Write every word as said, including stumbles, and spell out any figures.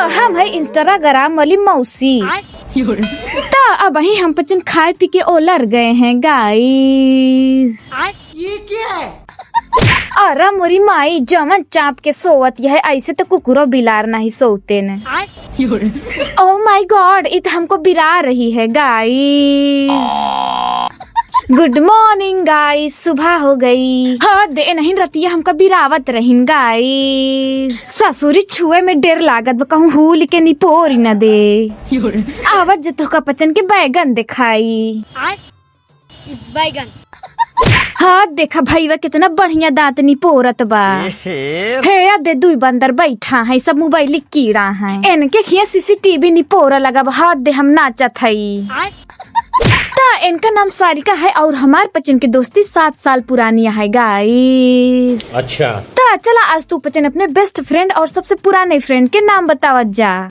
हम है Instagram वाली मौसी। त अबहीं हम पचन खाए पी के ओलर गए हैं गाइस। ये क्या है? अरे मोरी माई, जवन चाप के सोवत यह, ऐसे त कुकुरो बिलार नहीं सोवते न। Oh my God, इ त हमको बिरा रही है गाइस। Good morning गाइस, सुबह हो गई। हाँ दे नहीं, रतिया हमका बिरावत रहिन गाइस। ससुरी छुए में डेर लागत बा, कहूँ हुल के निपोरी न दे। आवत जे तोहका पचन के बैगन देखाई। बैगन। हाँ देखा भईवा, कितना बढ़िया दांत निपोरत बा। हे अदे, दुई बंदर बैठा है, सब मोबाइल कीड़ा है। इनके खिया CCTV निपोरा लगा बा। हाँ दे, हम नाचत हई। त इनका नाम सारिका है और हमार पचन की दोस्ती सात साल पुरानी है गाइस। अच्छा। त चला, आज तू पचन अपने बेस्ट फ्रेंड और सबसे पुराने फ्रेंड के नाम बतावत जा।